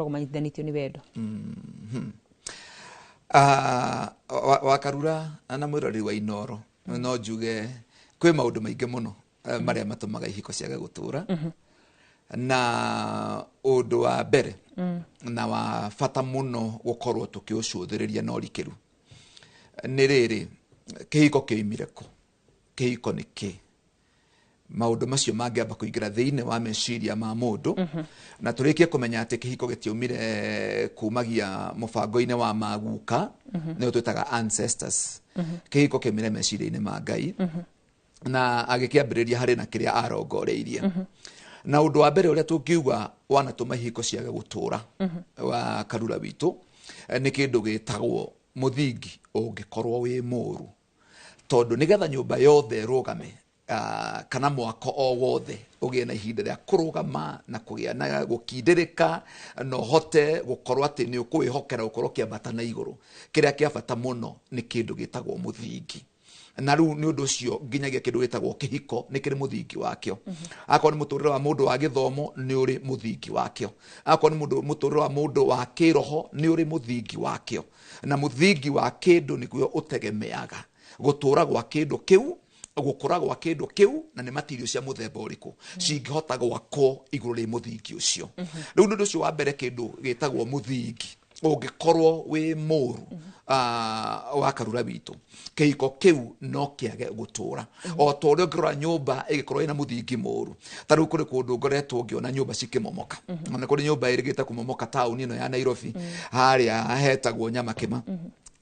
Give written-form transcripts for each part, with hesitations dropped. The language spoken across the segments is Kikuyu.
Manyitithanĩtio nĩ wendo. Ah, wakarura na mwĩroreri wa Inoro, no njuge kwĩ maũndũ maingĩ mũno marĩa matũmaga ihiko ciage gũtũra, na ũndũ wa mbere na wa bata mũno gũkorwo tũkĩũcũthĩrĩria na ũrikĩru nĩ rĩrĩ: kĩhiko kĩoimire kũ? Kĩhiko nĩ kĩ? Maũndũ macio mangĩamba kũingĩra thĩinĩ wa meciria ma mũndũ na tũrĩkie kũmenya atĩ kĩhiko gĩtiaumire kumagia mũbango-inĩ wa maguka, nĩo twĩtaga ancestors. Kĩhiko kĩaumire meciria-inĩ ma Ngai na agĩkĩambĩrĩria harĩ na kĩrĩa arongoreirie. Na ũndũ wa mbere ũrĩa tũngiuga wanatũma ihiko ciage gũtũra, wa karura witũ, nĩ kĩndũ gĩtagwo mũthingi ũngĩkorwo wĩ mũru, tondũ nĩgetha nyũmba yothe ĩrũgame, kana mwako o wothe ũgĩe na ihinda rĩa kũrũgama na kũgĩa na gũkindĩrĩka na ũhote gũkorwo atĩ nĩ ũkũwĩhokera gũkorwo ũkĩambata na igũrũ, kĩrĩa kĩa bata mũno nĩ kĩndũ gĩtagwo mũthingi. Na rĩu nĩ ũndũ ũcio nginyagia kĩndũ gĩtagwo kĩhiko nĩ kĩrĩ mũthingi wakĩo. Akorwo nĩ mũtũrĩre wa mũndũ wa gĩthomo, nĩ ũrĩ mũthingi wakĩo. Akorwo nĩ mũtũrĩre wa mũndũ wa kĩroho, nĩ ũrĩ mũthingi wakĩo. Na mũthingi wa kĩndũ nĩguo ũtegemeaga gũtũra gwa kĩndũ kĩu, gũkũra gwa kĩndũ kĩu, na nĩ material cia mũthemba ũrĩkũ cingĩhota gwakwo igũrũ rĩ mũthingi ũcio. Rĩu nĩ ũndũ ũcio wa mbere, kĩndũ gĩtagwo mũthingi ũngĩkorwo wĩ mũru, wa karura witũ, kĩhiko kĩu no kĩage gũtũra. O ta ũrĩa ũngĩrora nyũmba ĩgĩkorwo ĩna mũthingi mũru, ta rĩu kũrĩ kũndũ ngoretwo ngĩona nyũmba cikĩmomoka. Ona kũrĩ nyũmba ĩrĩgĩte kũmomoka taũni ĩno ya Nairobi, harĩa hetagwo Nyamakĩma,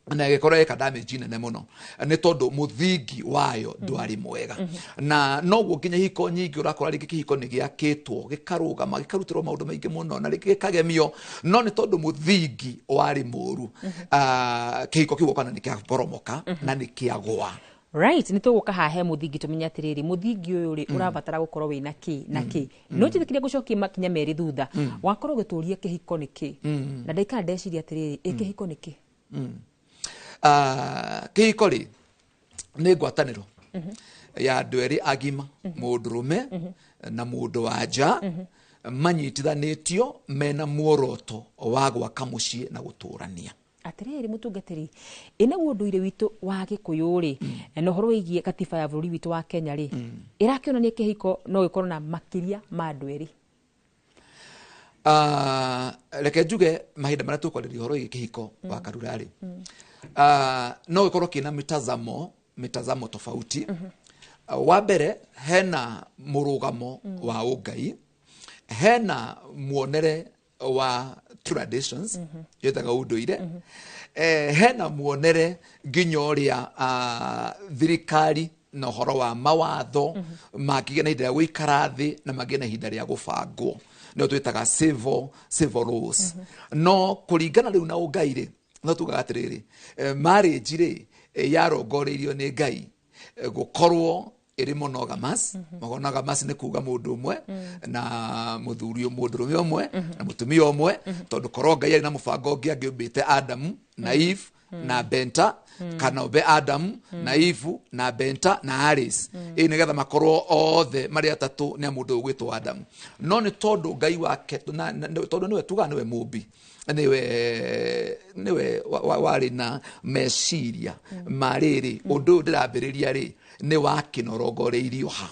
na ĩgĩkorwo ĩka damage nene mũno nĩ tondũ mũthingi wayo ndwarĩ mwega. Na noguo nginya ihiko nyingĩ ũrakora rĩngĩ kĩhiko nĩ gĩakĩtwo, gĩkarũgama, gĩkarutĩrwo maũndũ maingĩ mũno na rĩngĩ gĩkagemio, no nĩ tondũ mũthingi warĩ mũru, kĩhiko kĩu ũkona nĩ kĩaboromoka na nĩ kĩagwa. Right, nĩ tũgũka haha he mũthingi, tũmenye atĩrĩrĩ, mũthingi ũyũ rĩ ũrabatara gũkorwo wĩna kĩ na kĩ. No njĩtĩkĩria gũcokia makinya merĩ thutha. Wakorwo ũgĩtũria kĩhiko nĩ kĩ, na ndaikara ndeciria atĩrĩrĩ, ĩ kĩhiko nĩ kĩ? Kĩhiko rĩ nĩ ngwatanĩro ya andũ erĩ agima, mũndũrũme na mũndũ wa nja, manyitithanĩtio mena muoroto wa gwaka mũciĩ na gũtũrania. Atĩrĩrĩ mũtungatĩri, ĩ naguo ũndũire witũ wa Gĩkũyũ rĩ, na ũhoro wĩgiĩ katiba ya bũrũri witũ wa Kenya rĩ, ĩrakĩonania kĩhiko no gĩkorwo na makĩria ma andũ erĩ? Reke njuge mahinda marĩa tũkwarĩria ũhoro wĩgiĩ kĩhiko, wa karura rĩ, no gĩkorwo kĩna mitazamo tofauti. Wa mbere, hena mũrũgamo wa ũngai, hena muonere wa traditions ĩtaga ũndũire, hena muonere nginya ũrĩa thirikari na ũhoro wa mawatho mangĩgĩa na ihinda rĩa gũikara thĩ na magĩe na ihinda rĩa gũbangwo, nĩo twĩtaga civil laws. No kũringana rĩu na ũngai rĩ, no tugaga atĩrĩrĩ, marriage rĩ, yarongoreirio nĩ Ngai gũkorwo ĩrĩ monogamous. Monogamous nĩ kuga mũndũ ũmwe na mũthuri, mũndũrũme ũmwe na mũtumia ũmwe, tondũ korwo Ngai arĩ na mũbango ũngĩ, angĩũmbĩte Adamu na Eve na Benta, kana ombe Adamu na Eve na Benta na Alice, ĩ nĩgetha makorwo othe marĩ atatũ nĩ a mũndũ ũyũ ũgwĩtwo Adamu. No nĩ tondũ Ngai wake tondũ nĩwe tugaga nĩwe mũmbi, nĩwe warĩ na meciria ma rĩrĩ, ũndũ ũyũ ndĩrambĩrĩria rĩ, nĩ wakĩnorongoreirio ha.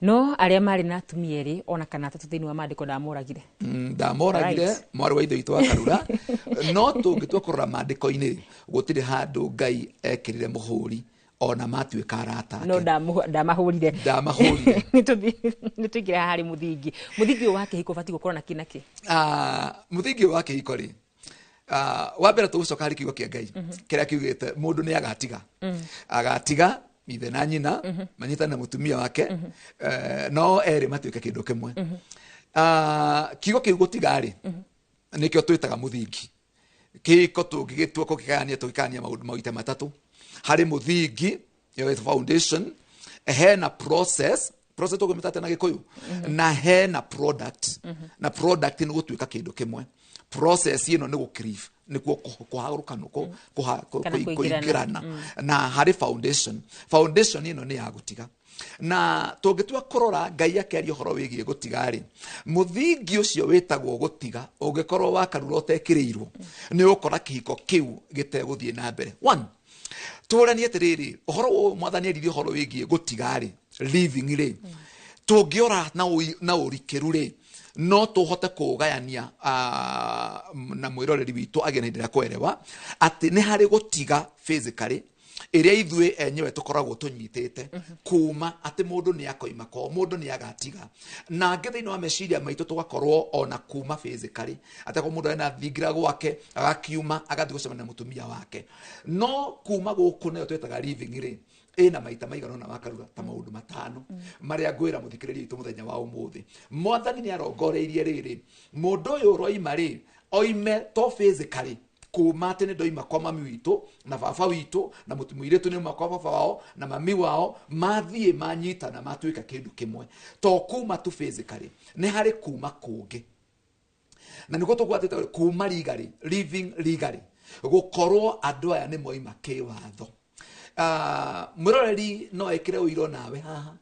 No arĩa marĩ na atumia erĩ ona kana atatũ thĩinĩ wa maandĩko ndamoragire. Ndamoragire. Mwarĩ wa ithe witũ wa karura, no tũngĩtua kũrora maandĩko-inĩ rĩ, gũtirĩ handũ Ngai ekĩrire mũhũri ona matuĩka arata no ake. Ndamahũrire. Ndamahũrire. Nĩ tũingĩre haha harĩ mũthingi. Mũthingi ũyũ wa kĩhiko ũbatiĩ gũkorwo na kĩ na kĩ? Mũthingi ũyũ wa kĩhiko rĩ, wa mbere tũgũcoka harĩ kiugo kĩa Ngai kĩrĩa kiugĩte mũndũ nĩ agatiga ithe na nyina, manyitane na mũtumia wake, no erĩ matuĩke kĩndũ kĩmwe. Kiugo kĩu gũtiga rĩ, nĩkĩo twĩtaga mũthingi. Kĩhiko tũngĩgĩtua kũkĩgayania, tũgĩkagania maũndũ maita matatũ: harĩ mũthingi, ĩyo ĩ foundation, hena process, process tũkĩmĩta na Gĩkũyũ, na hena product. Na product nĩ gũtuĩka kĩndũ kĩmwe, process ĩno nĩ gũkrieve Nĩkuo kũhagũrũkanwo, kũingĩrana na harĩ foundation. Foundation ĩno nĩ ya gũtiga. Na tũngĩtua kũrora Ngai akĩaria ũhoro wĩgiĩ gũtiga rĩ, mũthingi ũcio wĩtagwo gũtiga ũngĩkorwo wakarura ũtekĩrĩirwo, nĩ ũgũkora kĩhiko kĩu gĩtegũthiĩ na mbere. One, tũranie atĩrĩrĩ, ũhoro ũyũ mwathani eririe ũhoro wĩgiĩ gũtiga rĩ, living rĩ, tũngĩora na ũrikĩru rĩ, no tũhote kũũgayania na mwĩroreri witũ agĩe na ihinda rĩa kũerewa atĩ nĩ harĩ gũtiga physically ĩrĩa ithuĩ enyewe tũkoragwo tũnyitĩte kuma atĩ mũndũ nĩ akoima kwao, mũndũ nĩ agatiga, na angĩ thĩinĩ wa meciria maitũ tũgakorwo ona kuma physically atĩ akorwo mũndũ ena thingira gwake agakiuma agathiĩ gũcemania na mũtumia wake. No kuma gũkũ nayo twĩtaga living rĩ, ĩna maita maigana ũna wakarura ta maũndũ matano marĩa ngwĩra mũthikĩrĩria witũ mũthenya wa ũmũthĩ. Mwathani nĩ arongoreirie rĩrĩ, mũndũ ũyũ ũroima rĩ, oime to physically kuma atĩ nĩ ndoima kwa mami witũ na baba witũ na mũirĩtu nĩ uma kwa baba wao na mami wao, mathiĩ manyitana matuĩka kĩndũ kĩmwe. To kuma tu physically, nĩ harĩ kuma kũngĩ, na nĩguo tũgwatĩte kuma legally, living legally, gũkorwo andũ aya nĩ moima kĩwatho. Mwĩroreri no ekĩre ũiro nawe haha,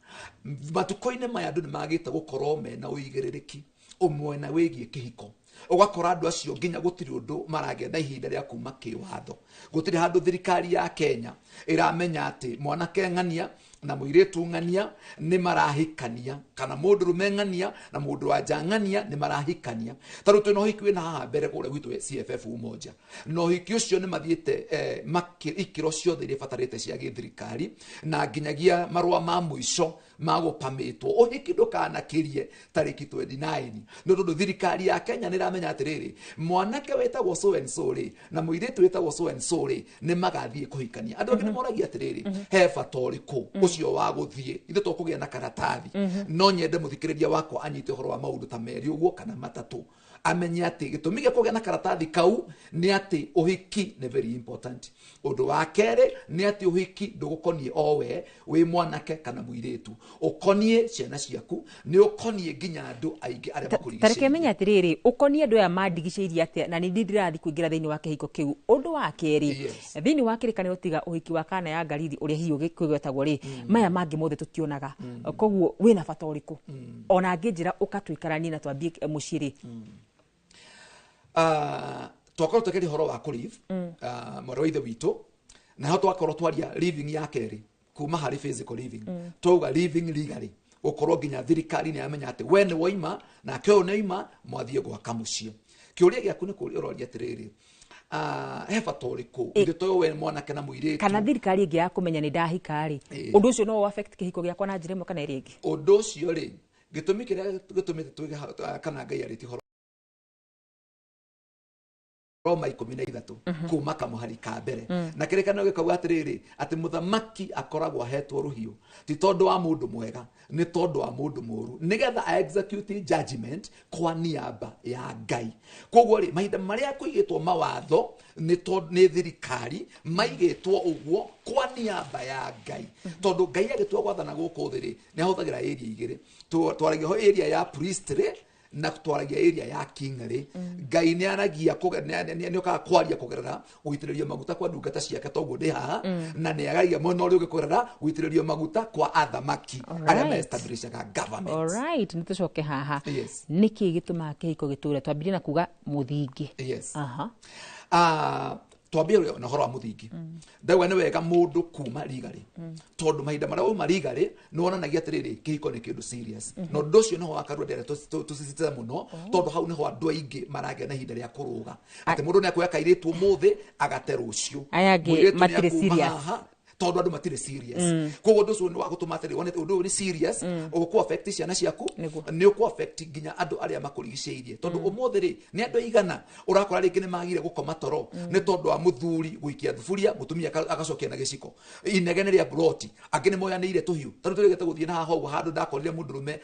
matukũ-inĩ maya andũ nĩ magĩte gũkorwo mena ũigĩrĩrĩki ũmwena wĩgiĩ kĩhiko. Ũgakora andũ acio nginya gũtirĩ ũndũ maragĩa na ihinda rĩa kuma kĩwatho. Gũtirĩ handũ thirikari ya Kenya ĩramenya atĩ mwanake ng'ania na mũirĩtu ng'ania nĩ marahikania, kana mũndũrũme ng'ania na mũndũ wa nja ng'ania nĩ marahikania. Ta rĩu twĩna ũhiki wĩna haha mbere kũrĩa gwitũ CFF Umoja, na ũhiki ũcio nĩ mathiĩte ikĩro ciothe iria ibatarĩte cia gĩthirikari na nginyagia marũa ma mũico ma gũpamĩtwo. Ũhiki ndũkanakĩrie tarĩki 29, nĩ tondũ thirikari ya Kenya nĩ ĩramenya atĩrĩrĩ, mwanake wĩtagwo so and so rĩ na mũirĩtu wĩtagwo so and so rĩ nĩ magathiĩ kũhikania. Andũ angĩ nĩ moragia atĩrĩrĩ, he bata ũrĩkũ ũcio wa gũthiĩ, ithuĩ tũkũgĩa na karatathi? No nyende mũthikĩrĩria wakwa anyite ũhoro wa maũndũ ta merĩ ũguo kana matatũ, amenye atĩ gĩtũmi gĩa kũgĩa na karatathi kau nĩ atĩ ũhiki nĩ very important. Ũndũ wa kerĩ nĩ atĩ ũhiki ndũgũkoniĩ o we wĩ mwanake kana mũirĩtu, ũkoniĩ ciana ciaku, nĩ ũkoniĩ nginya andũ aingĩ arĩa makũrigicĩirie. Tareke menye atĩrĩrĩ, ũkoniĩ andũ aya mandigicĩirie atĩa na nĩ ndĩrathiĩ kũingĩra thĩinĩ wa kĩhiko kĩu. Ũndũ wa kerĩ, thĩinĩ wa kĩrĩkanĩro tiga ũhiki wa Kana ya Galili ũrĩa hihi ũgĩkwĩgwetagwo rĩ, maya mangĩ mothe tũtionaga. Koguo wĩna bata ũrĩkũ ona angĩnjĩra ũkatũikaranie na twambie mũciĩ rĩ? Twakorwo tũkĩaria ũhoro wa kũlive, mwarĩ wa ithe witũ, na ho twakorwo twaria living ya kerĩ kuma harĩ physical living, twauga living legally, gũkorwo nginya thirikari nĩ yamenya atĩ we nĩ woima nake ũyũ nĩ oima, mwathiĩ gwaka mũciĩ. Kĩũria gĩaku nĩ kũria ũroria atĩrĩrĩ, he bata ũrĩkũ ithuĩ toyũ we mwanake na mũirĩtu, kana thirikari ĩngĩ ya kũmenya nĩ ndahika rĩ, ũndũ ũcio no affect kĩhiko gĩakwa na njĩra ĩmwe kana ĩrĩa ĩngĩ? Ũndũ ũcio rĩ, gĩtũmi kĩrĩa gĩtũmĩte tuge kana Ngai arĩtie ũhoro Roma 13 kuma kamũhari ka mbere na kĩrĩkanĩro gĩkauga atĩrĩrĩ, atĩ mũthamaki akoragwo ahetwo rũhiũ ti tondũ wa mũndũ mwega, nĩ tondũ wa mũndũ mũru, nĩgetha a execute judgment kwa niaba ya Ngai. Koguo rĩ, mahinda marĩa kũigĩtwo mawatho nĩ thirikari maigĩtwo ũguo kwa niaba ya Ngai, tondũ Ngai agĩtua gwathana gũkũ thĩ rĩ, nĩ ahũthagĩra area igĩrĩ. Twaragia area ya priest rĩ, na twaragia area ya king rĩ. Ngai nĩ aragia nĩ okaga kwaria kũgerera gũitĩrĩrio maguta kwa ndungata ciake, toguo ndĩ haha, na nĩ aragia mwena ũrĩa ũngĩ kũgerera gũitĩrĩrio maguta kwa athamaki arĩa ma-establishaga government. Alright, nĩ tũcoke haha. Nĩkĩ gĩtũmaga kĩhiko gĩtũre? Twambirie na kuga mũthingi. Twambie na ũhoro wa mũthingi. Ndauga nĩ wega mũndũ kuma legally, tondũ mahinda marĩa wauma legally nĩ wonanagia atĩrĩrĩ, kĩhiko nĩ kĩndũ serious. Na ũndũ ũcio nĩho wakarua ndĩrenda tũsisitize mũno, tondũ hau nĩho andũ aingĩ maragĩa na ihinda rĩa kũrũga atĩ mũndũ nĩ akuoya kairĩtu ũmũthĩ agate rũciũ. Aya angĩ matirĩ serious. Tondũ andũ matirĩ serious. Koguo ũndũ ũcio nĩ wa gũtũma atĩrĩ wone ũndũ ũyũ nĩ serious, ũkũ affect ciana ciaku, nĩ ũkũ affect nginya andũ arĩa makũrigicĩirie, tondũ ũmũthĩ rĩ, nĩ andũ aigana ũrakora rĩngĩ nĩ magire gũkoma toro nĩ tondũ wa mũthuri gũikia thuburia, mũtumia agacokia na gĩciko, inegene rĩa buroti, angĩ nĩ moyanĩire tũhiũ. Tondũ tũrĩgĩte gũthiĩ na haha ũguo handũ ndakorire mũndũrũme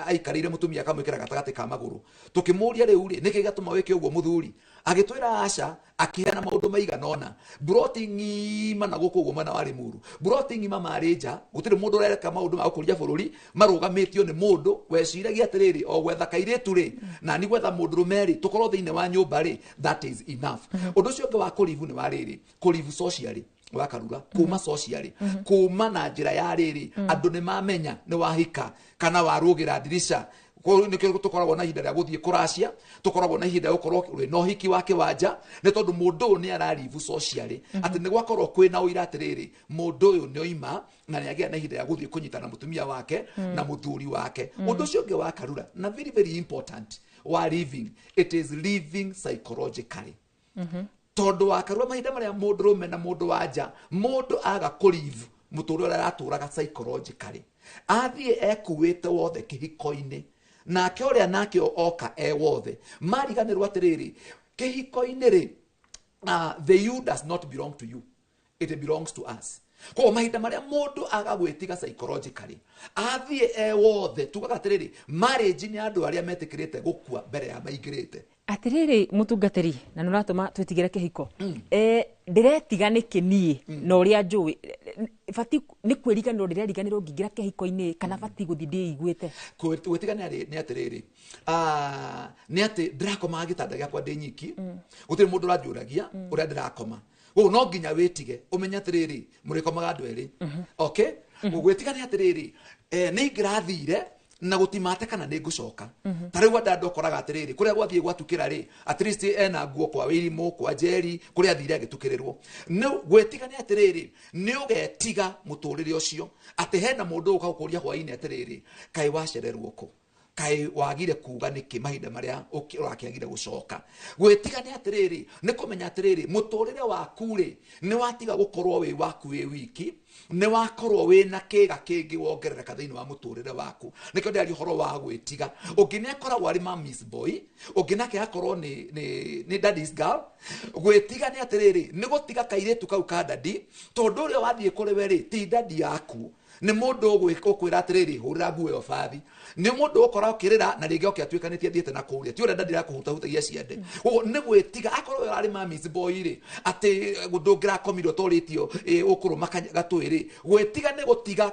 aikarĩire mũtumia akamwĩkĩra gatagatĩ ka magũrũ, tũkĩmũria rĩu rĩ, nĩkĩ gĩatũma wĩke ũguo mũthuri? Agĩtwĩra aca, akĩheana maũndũ maigana ũna. Mburoti ng'ima na gũkũ ũguo mwena wa Limuru, mburoti ng'ima marĩ nja, gũtirĩ mũndũ ũrereka maũndũ ma gũkũria bũrũri, marũgamĩtio nĩ mũndũ weciragia atĩrĩrĩ, o gwetha kairĩtu rĩ, na ni gwetha mũndũrũme rĩ, tũkorwo thĩinĩ wa nyũmba rĩ, that is enough. Ũndũ ũcio ũngĩ wa kũrivu nĩ wa rĩrĩ, kũrivu socially wakarura kuma socially, kuma na njĩra ya rĩrĩ, andũ nĩ mamenya nĩ wahika kana warũgĩra ndirica. Nĩkĩo tũkoragwo na ihinda rĩa gũthiĩ kũracia, tũkoragwo na ihinda rĩa gũkorwo wĩna ũhiki wa kĩwanja, nĩ tondũ mũndũ ũyũ nĩ ararivu socially, atĩ nĩ gwakorwo kwĩna ũira atĩrĩrĩ, mũndũ ũyũ nĩ oima na nĩ agĩa na ihinda rĩa gũthiĩ kũnyitana na mũtumia wake na mũthuri wake. Ũndũ ũcio ũngĩ wa karura na very very important wa living, it is living psychologically. Tondũ wa karura mahinda marĩa mũndũrũme na mũndũ wa nja, mũndũ aga kũrivu mũtũrĩre ũrĩa aratũraga psychologically, athiĩ ekuĩte wothe kĩhiko-inĩ, nake ũrĩa nake oka e wothe, mariganĩrwo atĩrĩrĩ, kĩhiko-inĩ rĩ, the you does not belong to you, it belongs to us. Koguo mahinda marĩa mũndũ aga gwĩtiga psychologically, athiĩ e wothe, tugaga atĩrĩrĩ, marriage nĩ andũ arĩa metĩkĩrĩte gũkua mbere ya maingĩrĩte. Atiriri mutungatiri, na nĩ ũratũma twĩtigĩre kĩhiko. Ndĩretiga nĩkĩ niĩ na ũrĩa njũĩ bati nĩ kwĩriganĩrwo, ndĩreriganĩrwo ngĩingĩra kĩhiko-inĩ, kana bati gũthiĩ ndĩiguĩte? Gwĩtiga nĩ atĩrĩrĩ, nĩ atĩ ndĩrakomaga gĩtanda gĩakwa ndĩ nyiki, gũtirĩ mũndũ ũranjũragia ũrĩa ndĩrakoma. Koguo no nginya wĩtige ũmenye atĩrĩrĩ, mũrĩkomaga andũ erĩ. Okay, gwĩtiga nĩ atĩrĩrĩ, nĩ ingĩrathire na gũtimate kana nĩ ngũcoka. Ta rĩu andũ ũkoraga atĩrĩrĩ, kũrĩa gwathiĩ gwatukĩra rĩ, at least ena nguo kwa Wĩrimũ, kwa Njeri, kũrĩa athire agĩtukĩrĩrwo. Nĩ gwĩtiga nĩ atĩrĩrĩ, nĩ ũgetiga mũtũrĩre ũcio atĩ hena mũndũ ũka gũkũria hwainĩ atĩrĩrĩ, kaĩ wacererwo kũ, kaĩ wagire kuga nĩkĩ mahinda marĩa ũrakĩagire gũcoka. Gwĩtiga nĩ atĩrĩrĩ, nĩ kũmenya atĩrĩrĩ, mũtũrĩre waku rĩ, nĩ watiga gũkorwo wĩ waku wĩ wiki, nĩ wakorwo wĩna kĩga kĩngĩ wongerereka thĩinĩ wa mũtũrĩre waku. Nĩkĩo ndĩraria ũhoro wa gwĩtiga. Ũngĩ nĩ akoragwo arĩ mommy's boy, ũngĩ nake akorwo nĩ daddy's girl. Gwĩtiga nĩ atĩrĩrĩ, nĩ gũtiga kairĩtu kau ka daddy, tondũ ũrĩa wathiĩ kũrĩ we rĩ, ti daddy yaku. Nĩ mũndũ ũkwĩra atĩrĩrĩ, hũrĩra nguo ĩyo bathi. Nĩ mũndũ ũkora ũkĩrĩra na rĩngĩ oke atuĩkanĩtie athiĩte na kũrĩa. Ti ũrĩa daddy arakũhutahutagia ciande. Koguo nĩ gwĩtiga, akorwo we ũrarĩ mommy's boy rĩ, atĩ ndũngĩrakomire ũtorĩtio, ũkũrũma gatũĩ rĩ, gwĩtiga nĩ gũtiga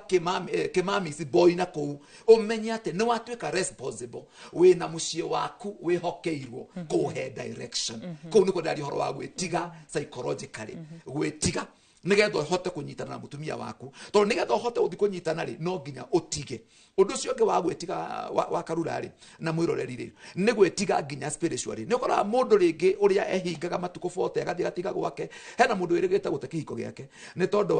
kĩmamis boy na kũu. Ũmenye atĩ nĩ watuĩka responsible, wĩna mũciĩ waku wĩhokeirwo kũhe direction. Kũu nĩkuo ndĩraria ũhoro wa gwĩtiga psychologically. Gwĩtiga nĩgetha ũhote kũnyitana na mũtumia waku, tondũ nĩgetha ũhote gũthiĩ kũnyitana rĩ, no nginya ũtige. Ũndũ ũcio ũngĩ wa gwĩtiga wa karura rĩ, na mwĩroreri rĩ, nĩ gwĩtiga nginya spiritually. Nĩ ũkoraga mũndũ rĩngĩ ũrĩa ehingaga matukũ 40 agathiĩ agatiga gwake, hena mũndũ wĩrĩgĩte gũte kĩhiko gĩake nĩ tondũ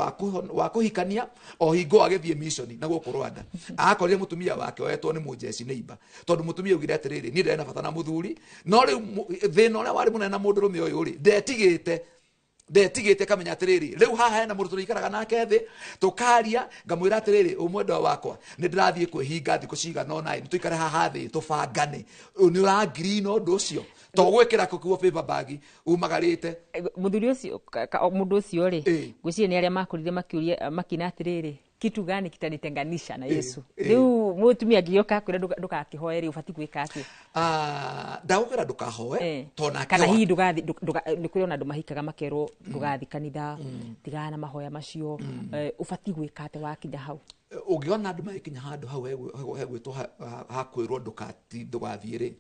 wa kũhikania o hingo agĩthiĩ mission na gũkũ Rwanda. Akorire mũtumia wake oetwo nĩ mũjeci neighbor, tondũ mũtumia augire atĩrĩrĩ, niĩ ndirĩ na bata na mũthuri, no rĩu thĩna ũrĩa warĩ mũnene na mũndũrũme ũyũ rĩ, ndetigĩte kamenya atĩrĩrĩ, rĩu haha hena mũndũ tũrĩikaraga nake thĩ tũkaria, ngamwĩra atĩrĩrĩ, ũmwendwa wakwa, nĩ ndĩrathiĩ kwĩhinga thikũ cigana ũna, nĩ tũikare haha thĩ tũbangane. Nĩ ũrangiri na ũndũ ũcio, to gwĩkĩra kũkuo paper bag umagarĩte. Mũthuri ũcio, mũndũ ũcio rĩ, ngwĩciria nĩ arĩa makũrire makĩũria, makina atĩrĩrĩ, kitu gani kitanitenganisha na Yesu? Rĩu mũtumia angĩũka akwĩra ndũgakĩhoe rĩ, ũbatiĩ gwĩka atĩa? Ndagũkwĩra ndũkahoe, tondũ nake Kana hihi ndũgathi, nĩ kũrĩ ona andũ mahikaga makerwo ndũgathi kanitha, tigana na mahoya macio. Ũbatiĩ gwĩka atĩa wakinya hau? Ũngĩona andũ magĩkinya handũ hau hegwĩtwo hakwĩrwo ndũgathiĩ rĩ,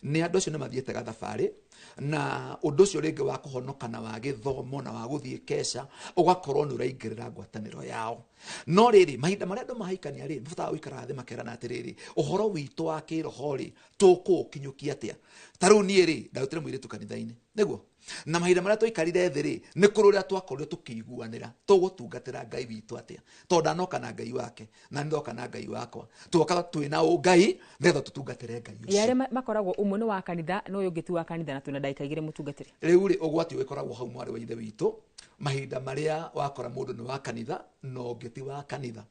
nĩ andũ acio nĩ mathiĩte gathabarĩ, na ũndũ ũcio rĩngĩ wa kũhonoka na wa gĩthomo na wa gũthiĩ keca, ũgakorwo nĩ ũraingĩrĩra ngwatanĩro yao. No rĩrĩ, mahinda marĩa andũ mahikania rĩ, mabataraga gũikara thĩ makerana atĩrĩrĩ, ũhoro witũ wa kĩroho rĩ, tũkũũkinyũkia atĩa? Ta rĩu niĩ rĩ, ndarutire mũirĩtu kanitha-inĩ, nĩguo? Na mahinda marĩa twaikarire thĩ rĩ, nĩ kũrĩ ũrĩa twakorirwo tũkĩiguanĩra, tũgũtungatĩra Ngai witũ atĩa? Tondũ ndanoka na Ngai wake, na nĩ ndoka na Ngai wakwa. Tuoka twĩna ũngai, nĩgetha tũtungatĩre Ngai ũcio. Arĩa makoragwo ũmwe nĩ wa kanitha, na ũyũ ũngĩ ti wa kanitha, na twĩna ndagĩka igĩrĩ mũtungatĩri. Rĩu rĩ, ũgwati ũgĩkoragwo hau mwarĩ wa ithe witũ, mahinda marĩa wakora mũndũ nĩ wa kanitha, na ũngĩ ti wa kanitha.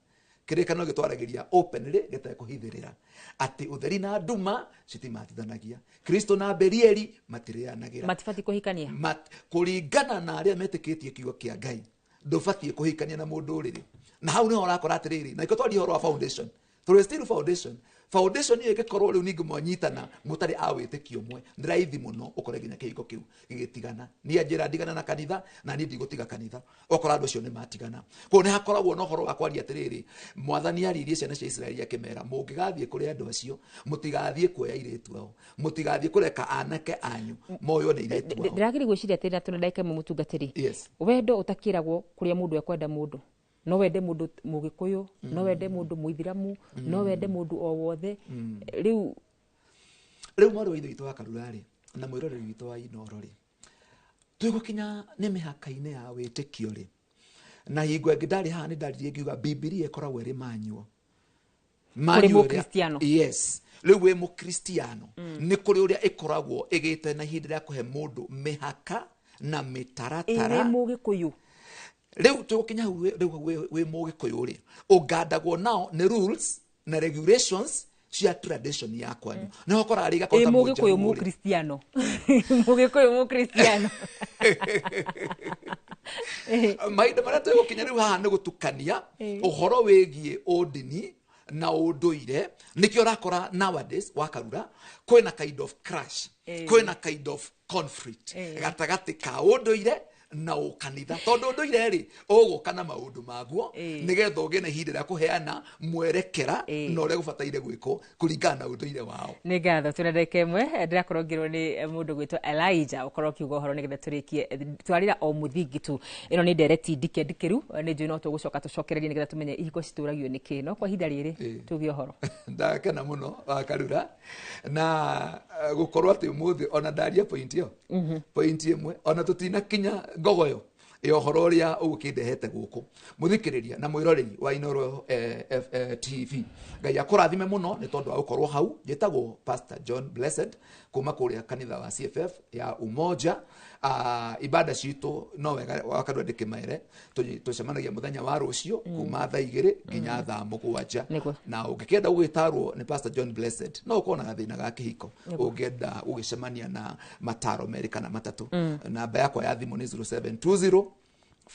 Kĩrĩkanĩro gĩtwaragĩria openly, gĩtekũhithĩrĩra, atĩ ũtheri na nduma citimatithanagia, Kristo na Belieli matirĩanagĩra. Matibatiĩ kũhikania? Kũringana na arĩa metĩkĩtie kiugo kĩa Ngai, ndũbatiĩ kũhikania na mũndũ ũrĩrĩ. Na hau nĩho ũrakora atĩrĩrĩ, na ikĩtwaria ũhoro wa foundation, tũrĩ still foundation. Foundation ĩyo ĩngĩkorwo rĩu ningĩ mwanyitana mũtarĩ a wĩtĩkio ũmwe, nĩ raithi mũno ũkore nginya kĩhiko kĩu gĩgĩtigana. Niĩ anjĩra ndigana na kanitha na niĩ ndigũtiga kanitha. Okora andũ acio nĩ matigana. Koguo nĩ hakoragwo na ũhoro wa kwaria atĩrĩrĩ, mwathani aririe ciana cia Isiraeli akĩmera mũngĩgathiĩ kũrĩ andũ acio mũtigathiĩ kuoya airĩtu ao, mũtigathiĩ kũreka anake anyu moywo nĩ airĩtu ao. Ndĩrageria gwĩciria atĩrĩ na tũna ndagĩka ĩmwe mũtungatĩri. Yes. Wendo ũtakĩragwo kũrĩa mũndũ ekwenda mũndũ. No wende mũndũ mũgĩkũyũ, no wende mũndũ mũithiramu, no wende mũndũ o wothe. Rĩu mwarĩ wa ithe witũ wa Karura rĩ, na mwĩroreri witũ wa Inooro rĩ, twĩgũkinya nĩ mĩhaka-inĩ ya wĩtĩkio rĩ, na hingo ĩngĩ ndarĩ haha nĩ ndaririe ngiuga Bibilia ĩkoragwo ĩrĩ manual. Kũrĩ mũkristiano. Yes. Rĩu wĩ mũkristiano nĩ kũrĩ ũrĩa ĩkoragwo ĩgĩte na ihinda rĩa kũhe mũndũ mĩhaka na mĩtaratara. Ĩrĩ mũgĩkũyũ. Rĩu tũgũkinya hau rĩu wĩ mũgĩkũyũ rĩ, ũgandagwo nao nĩ rules na regulations cia tradition ya kwanyu. Nĩho ũkoraga rĩngĩ akorwo ta mũgĩkũyũ mũnjaruo rĩ. Mũkristiano. Mũgĩkũyũ mũkristiano. Mahinda marĩa twĩgũkinya rĩu haha nĩ gũtukania ũhoro wĩgiĩ ũndini na ũndũire. Nĩkĩo ũrakora nowadays wa Karura kwĩna kind of crash, kwĩna kind of conflict gatagatĩ ka ũndũire na ũkanitha, tondũ ũndũire rĩ ũgũka na maũndũ maguo nĩgetha ũgĩe na ihinda rĩa kũheana mwerekera na ũrĩa gũbataire gwĩkwo kũringana na ũndũire wao. Nĩ ngatho twĩna ndagĩka ĩmwe ndĩrakorwo ngĩrwo nĩ mũndũ gwĩtwo Elijah ũkorwo ũkiuga ũhoro nĩgetha tũrĩkie twarĩra o mũthingi tu. Ĩno nĩ ndereti ndike ndikĩru, nĩ njũĩ no tũgũcoka tũcokererie nĩgetha tũmenye ihiko citũragio nĩkĩ, no kwa ihinda rĩrĩ tuge ũhoro. Ndakena mũno wa Karura na gũkorwo atĩ ũmũthĩ ona ndaria point ĩyo, point ĩmwe ona tũtinakinya ngogoyo ya ũhoro ũrĩa ũgũkĩndehete gũkũ. Mũthikĩrĩria na mwĩroreri wa Inooro TV, Ngai akũrathime mũno nĩ tondũ wa gũkorwo hau. Njĩtagwo Pastor John Blessed kuma kũrĩa kanitha wa CFF ya Umoja. Ibada citũ no wega wa Karura ndĩkĩmere, tũcemanagia mũthenya wa rũciũ kuma thaa 2 nginya thaa 7. Na ũngĩkĩenda gũgĩtarwo nĩ Pastor John Blessed no ũkorwo na gathĩna ga kĩhiko, ũngĩenda gũgĩcemania na mataro merĩ kana matatũ, namba yakwa ya thimũ nĩ 0720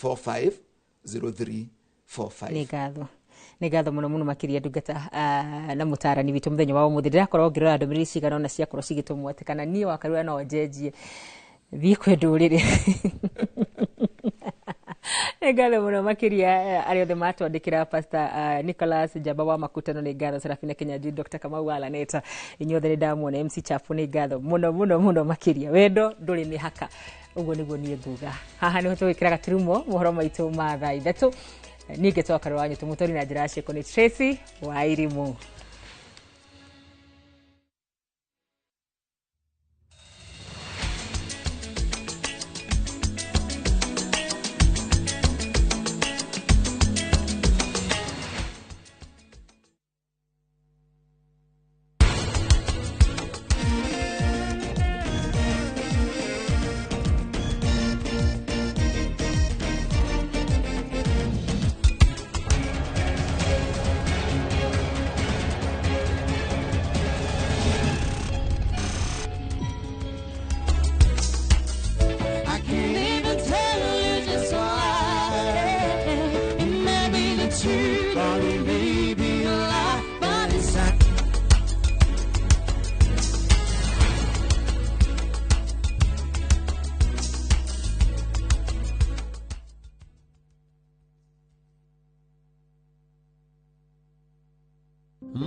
450345. Nĩ ngatho. Nĩ ngatho mũno mũno makĩria ndungata na mũtarani witũ mũthenya wa ũmũthĩ. Ndĩrakorwo ngĩrora ndũmĩrĩri cigana ũna ciakorwo cigĩtũmwo atĩ kana niĩ wa Karura no njenjie thiĩ kwĩ ndũrĩrĩ. Nĩ ngatho mũno makĩria arĩa othe matwandĩkĩra, Pastor Nicholas Njamba wa Makutano, nĩ ngatho Serafina Kinyanjui, Dr. Kamau wa Laneta, inyuothe nĩ ndamuona, MC Chafu, nĩ ngatho mũno mũno mũno makĩria. Wendo ndũrĩ mĩhaka, ũguo nĩguo niĩ nguga. Haha nĩho tũgwĩkĩra gaturumo mohoro maitũ ma thaa 3. Niĩ ngĩtwo Karura wa Nyũtũ, mũtwari na njĩra ya ciĩko nĩ Tracy Wairimũ.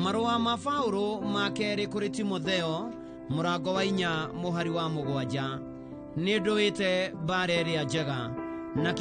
Marũa ma Paũlũ ma kerĩ kũrĩ Timotheo mũrango wa 4 mũhari wa 7. Nĩ ndũĩte mbara ĩrĩa njega na